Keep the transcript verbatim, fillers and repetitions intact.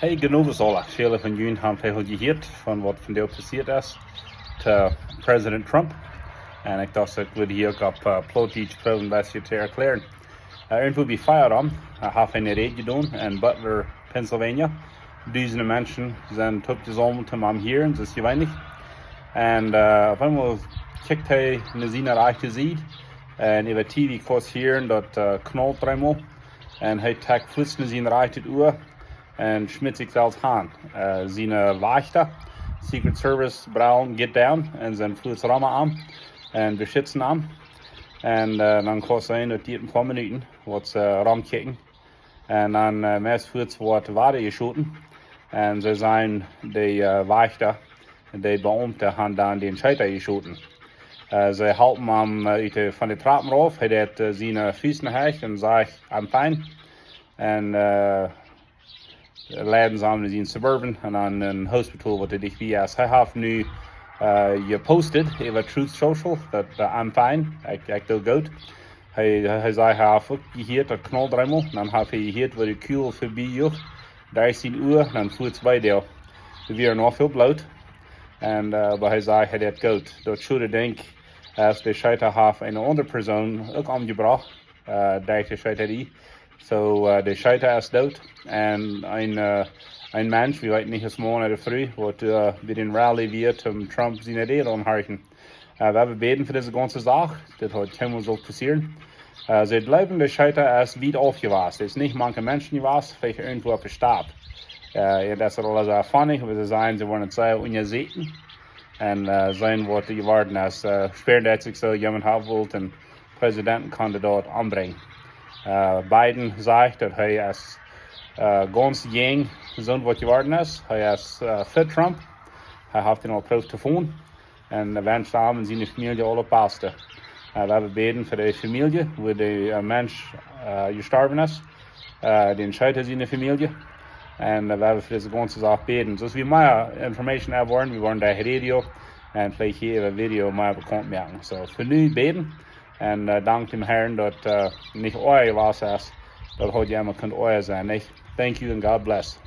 Hey, genug es aula. Väle von junt haben veleicht aul jehieet von waut vondoag passieet es to President Trump. Un ekj docht, ekj wudd hia uk opp uh, Plautdietsch proowen een bät to erkjlären. Uh, irjentwua bie Feierabend uh, haft hee eene Räd jedonen en Butler, Pennsylvania. Dusende Menschen sent toopjesaumelt om am to hieren, daut es jeweenlich. Un uh, opp eemol kjikjt hee no siene rajchte Sied un äwa T V kaust hieren daut uh, knault dreemol. Un hee trakjt fuaz no sien rajchtet Ua un schmitt sikj selfst aun. Uh, siene Wajchta, Secret Service, Brellen, get down un sent fuaz rom am un beschitzen am. Un uh, dan kaust seenen daut diet een poa Minuten waut see romkjikjen. Un dan uh, meist fuaz woat wada jeschoten. Un see sajen de uh, Wajchta, de Beaumte, haben dan dän Scheeta jeschoten. Uh, see halpen am uh, ut de, von de Trappen rauf. Hee deed uh, siene Fust heewen un sajcht: "I'm fine." Un uh, leiden see am no sien Suburban un dan een Hospital waut doa dicht bie es. Hee haft nu uh, jepost äwa Truth Social daut uh, "I'm fine", ekj, ekj doo goot. Hee, hee sajcht, hee haft uk jehieet daut knault dreemol. Dan haft hee jehieet woo de Kugel verbie joag derch sien Ua, dan fuaz wada. Doa wia noch väl Bloot. Un uh, oba hee sajcht, hee deed goot. Daut schode Dinkj es, de Scheeta haft eene aundre Persoon uk omjebrocht, uh, derch de Scheetarie. So uh, de Scheeta es doot. Un een, uh, een Mensch, wie weeten nich aus Maun ooda Fru, waut uh, bie dän Rally wia, om Trump siene Räd aunhorchen. Uh, wie haben jebäden fa dise gaunze Sach. Dit haud kjeenmol sult passieren. Uh, see jleewen, de Scheeta es wiet aufjewast. Hee es nich mank de Menschen jewast, veleicht irjentwua opp de Stap. Uh, un daut es aules sea funny, oba see sajen, see woaren daut sea unjasäkjen un uh, seenen waut doa jeworden es. Uh, späaren deed sikj soo, jemaunt haft wullt een Präsidentenkandidaat ombrinjen. Uh, Biden sajcht daut hee es uh, gaunz jäajen soont waut jeworden es. Hee es uh, fa Trump. Hee haft am aul jeprooft to fonen. Un wenscht am un siene Famielje aule Baste. Uh, wie haben jebäden fa de Famielje, wua de uh, Mensch uh, jestorwen es. Uh, dän Scheeta siene Famielje. Un uh, wie haben fa dise gaunze Sach jebäden. So aus wie mea Information haben woaren, wie woaren derch Radio un veleicht hia äwa Video mea bekaunt moaken. So, fa nu bäden. Un uh, dank däm Harn daut uh, nich oajch jewast es. Daut haud emma kunt oajch sennen, nich? Thank you and God bless.